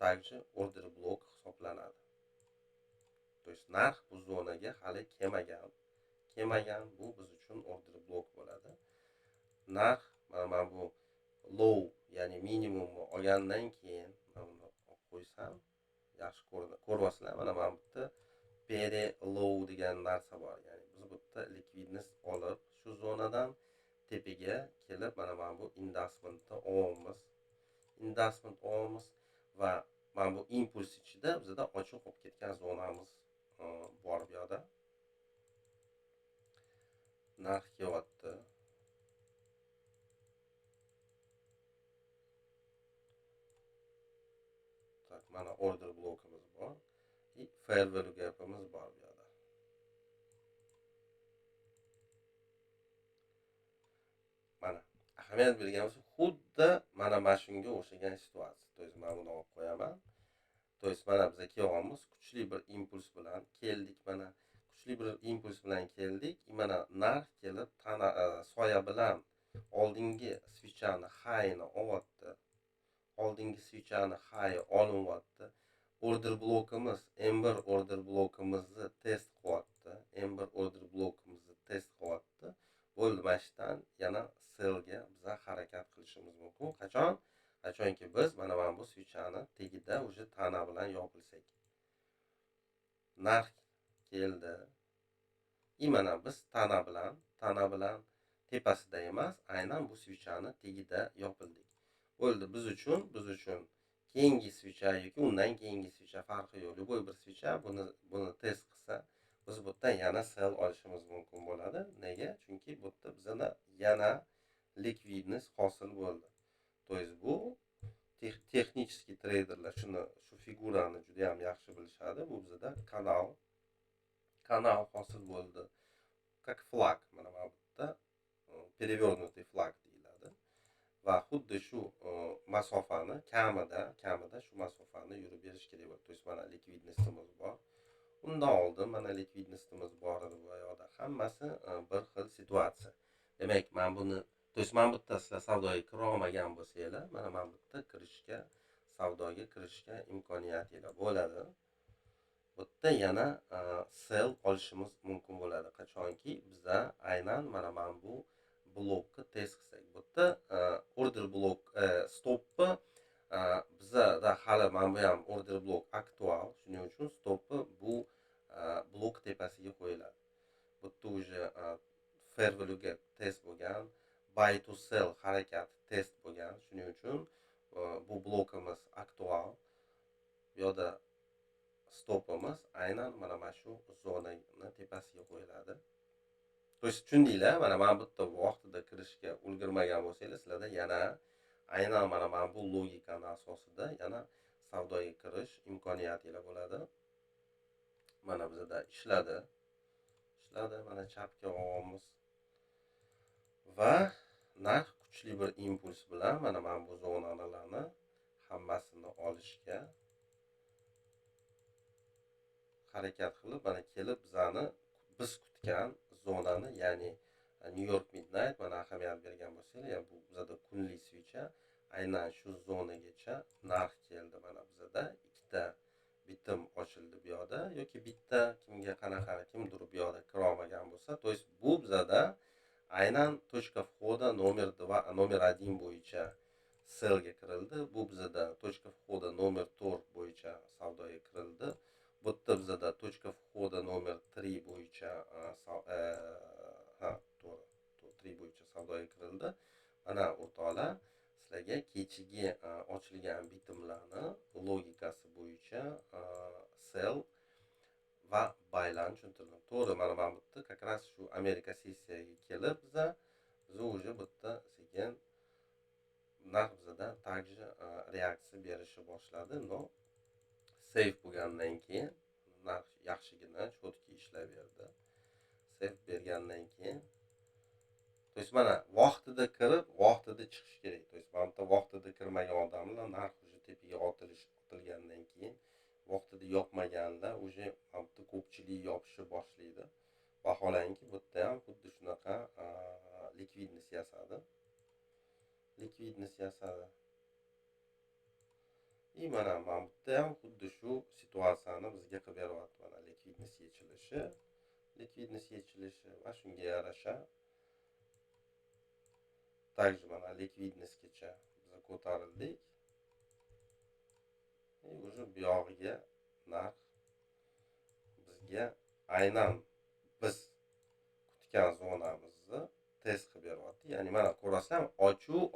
также order blok hisoblanadi. То есть narx bu zonaga hali kelmagan. Kelmagan, bu biz uchun order blok bo'ladi. Narx mana bu low, ya'ni minimumni olgandan keyin mana buni olib qo'ysam yaxshi ko'ryapsizlar. Mana bu yerda pere low degan narsa bor. Ya'ni biz bu yerda ликвидность olib shu zonadan tepaga kelib mana bu inducementni olamiz. Inducement olamiz va mana bu impuls ichida bizada ochiq qolib ketgan zonamiz bor bu yoqda. Narx kelyapti. Tak, mana order blokimiz bor. И fair value gapimiz bor bu yoqda. Mana ahamiyat bergan bo'lsa, xuddi mana shunga o'xshagan situatsiya. То есть mana buni olib qo'yaman. То есть mana biz kelyapmiz, kuchli bir impuls bilan keldik, mana kuchli bir impuls bilan keldik. Mana narx kelib tana soya bilan oldingi свеча ni high'ini olyapti. Oldingi свеча ni high olinyapti. Order blokimiz M1 order blokimizni test qilyapti. M1 order blokimizni test qilyapti. Bo'ldi, mana shu yerdan yana sellga biza harakat qilishimiz mumkin. Qachon? Qachonki biz mana bu свеча ni tagida уже tana bilan yopilsak. Narx keldi. И mana biz tana bilan tepasida emas, aynan bu свеча ni tagida yopildik. Bo'ldi, biz uchun keyingi свеча yoki undan keyingi свеча farqi yo'q. Любой bir свеча buni test qilsa, biz bu yerdan yana sell olishimiz mumkin bo'ladi. Nega? Chunki bu yerda bizada yana ликвидность hosil bo'ldi. То есть bu texnический treyderlar shu figurani juda ham yaxshi bilishadi. Bu bizada kanal hosil bo'ldi. Как флаг, mana bu yerda перевернутый флаг deyiladi. Va xuddi shu masofani kamida shu masofani yurib berish kerak bo'ladi. То есть mana ликвидностimiz bor. Undan oldin mana ликвидностimiz bor edi bu yoqda. Hammasi bir xil situatsiya. Demak, men buni, то есть men bu yerda sizlar savdoga kira olmagan bo'lsanglar, mana men bu yerda kirishga, savdoga kirishga imkoniyatinglar bo'ladi. Bu yerda yana sell olishimiz mumkin bo'ladi. Qachonki biza aynan mana bu blokni test qilsak. Bu yerda order blok stopni bizada hali mana bu ham order blok aktual, shuning uchun stopni bu blok tepasiga qo'yiladi. Bu yerda уже fair value gap test bo'lgan, buy to sell harakati test bo'lgan, shuning uchun bu blokimiz aktual. Bu yoqda stopimiz aynan mana shu zonani tepasiga qo'yiladi. То есть tushundinglar, mana bu yerda vaqtida kirishga ulgurmagan bo'lsanglar, sizlarda yana aynan mana bu logikani asosida yana savdoga kirish imkoniyatinglar bo'ladi. Mana bizada ishladi. Ishladi, mana chapga olamiz. Va narx kuchli bir impuls bilan mana bu zonalarni hammasini olishga harakat qilib, mana kelib bizani biz kutgan zonani, ya'ni New York Midnight, mana ahamiyat bergan bo'lsanglar, bu bizada kunlik свеча, aynan shu zonagacha narx keldi. Mana bizada ikkita bitim ochildi bu yoqda yoki bitta, kimga qanaqa, kimdir bu yoqda kira olmagan bo'lsa, то есть bu bizada aynan точка входа номер 2, номер 1 bo'yicha sellga kirildi. Bu bizada точка входа номер 4 bo'yicha savdoga kirildi. Bu yerda bizada точка входа номер 3 bo'yicha, ha, to'g'ri, 3 bo'yicha savdoga kirildi. Mana, o'rtoqlar, sizlarga kechagi ochilgan bitimlarni logikasi bo'yicha sell va buylarni tushuntirdim. To'g'ri, mana bu yerda как раз shu Amerika sessiyaga kelib biza уже bu yerda sekin narx bizada также reaksiya berishni boshladi, но safe bo'lgandan keyin narx yaxshigina, четкий ishlab berdi safe bergandan keyin. То есть mana vaqtida kirib, vaqtida chiqish kerak. То есть mana bu yerda vaqtida kirmagan odamlar narx уже tepaga otilgandan keyin vaqtida yopmaganlar уже mana bu yerda ko'pchilik yopishni boshlaydi. Vaholanki, bu yerda ham xuddi shunaqa ликвидность yasadi, ликвидность yasadi. И mana bu yerda ham xuddi shu situatsiyani bizga qilib beryapti. Mana ликвидность yechilishi, ликвидность yechilishi va shunga yarasha также mana ликвидность gacha biz ko'tarildik и уже bu yog'iga narx bizga aynan biz kutgan zonamizni test qilib beryapti. Ya'ni mana ko'rasizlar,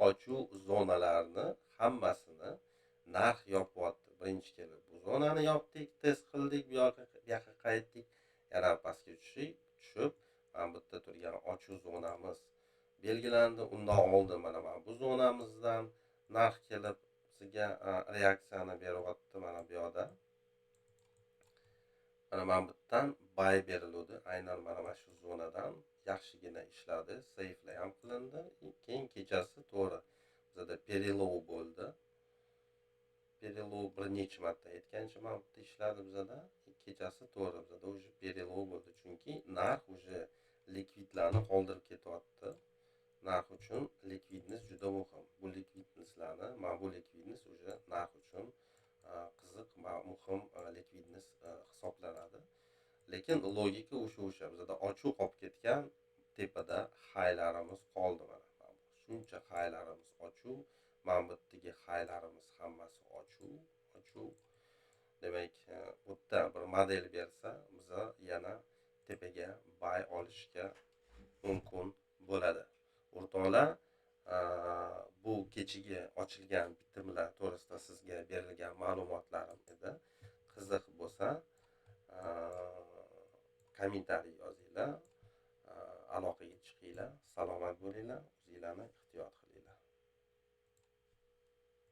ochuv zonalarni hammasini narx yopyapti. Birinchi kelib bu zonani yopdik, test qildik, bu yoqqa qaytdik, yana pastga tushib, mana bu yerda turgan ochuv zonamiz belgilandi. Undan oldin mana bu zonamizdan narx kelib bizga reaksiyani beryapti. Mana bu yoqda mana bu yerdan buy beriluvdi, aynan mana shu zonadan yaxshigina ishladi, safelar ham qilindi. Keyin kechasi, to'g'ri, bizada перелоу bo'ldi. Перелоу bir necha marta aytgancha mana bu yerda ishladi bizada. Kechasi, to'g'ri, bizada уже перелоу bo'ldi, chunki narx уже likvidlarni qoldirib ketyapti. Narx uchun ликвидность juda muhim. Bu ликвидность larni, mana bu ликвидность уже narx uchun qiziq va muhim ликвидность hisoblanadi. Lekin logika o'sha, bizada ochuv qolib ketgan, tepada highlarimiz qoldi. Mana shuncha highlarimiz ochuv, mana bu yerdagi highlarimiz hammasi ochuv. Demak, bu yerda bir model bersa, biza yana tepaga buy olishga mumkin bo'ladi. O'rtoqlar, bu kechagi ochilgan bitimlar to'g'risida sizga berilgan ma'lumotlarim edi. Qiziq bo'lsa, kommentariy yozinglar, aloqaga chiqinglar. Salomat bo'linglar, o'zinglarni ehtiyot.